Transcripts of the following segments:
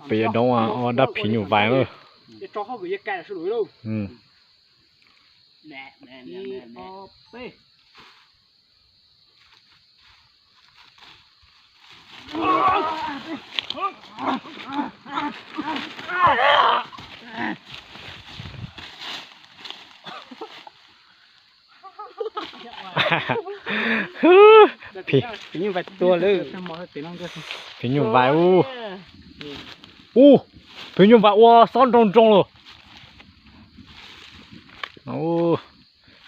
Pem yog doov ua dab phim nyuj vais lawm. Phim nyuj vais tua lawm. Phim nyuj vais ub. Ub, phim nyuj vais ua xob nroo nroo lawm.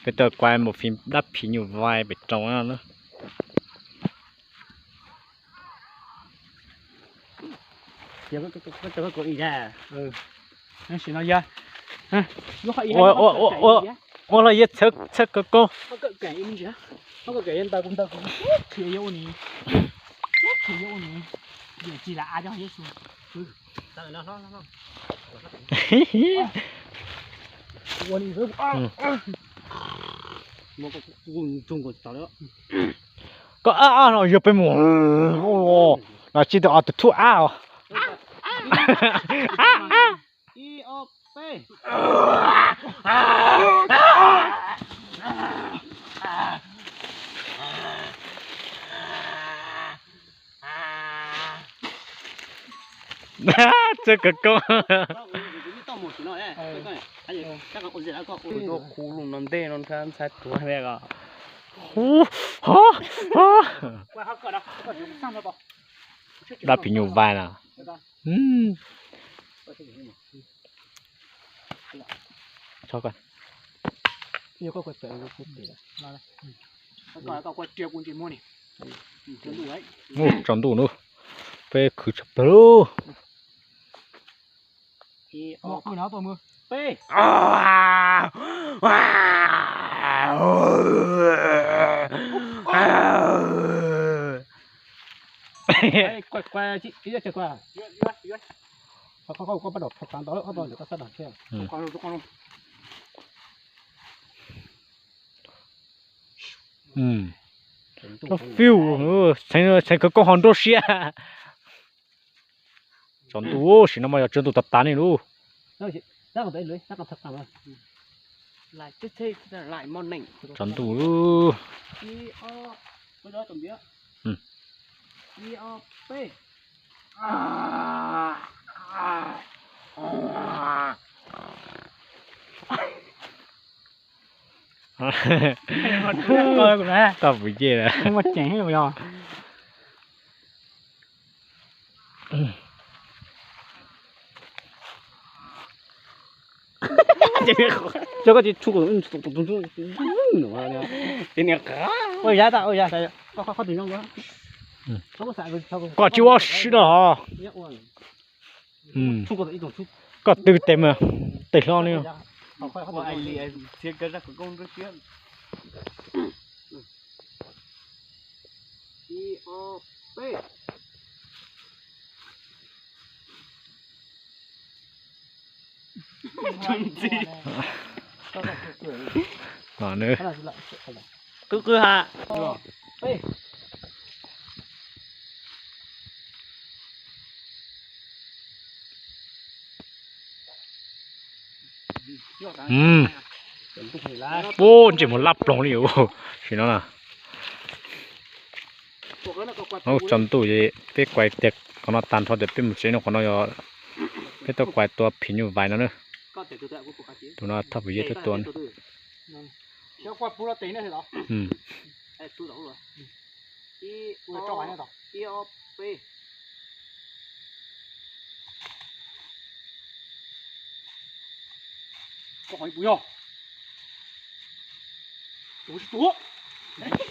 Peb tuaj kuaj mus phim dab phim nyuj vais pem roob na. Ua los yog txhawb kawg kawg. Koj ab ab no yog peb mus, no tsis tau ob tug thub ab os. Txawj kawg koob. Dab phim nyuj vais na. Tsaus ntuj na, peb khwv tshaj plaws. Txhob fiu, tseem kawg koob ho nruab siab. Tsaus ntuj, sim no mas yog tsaus ntuj tas tas ne lub. Tsaus ntuj. Koj puas nyiam? Ua yam, koj tsis ua si no hos. Koj twb tes mas, tes hlob ne. Qw qw ha. Ub, ntsej muag lab ploog li sim no na. Tsaus ntuj, peb kuaj tiag qhov no tag nrho ces peb mus tsev no, qhov no yog peb tuaj kuaj tua phim nyuj vais no na. Tus no thaj pum yeb tuaj tua.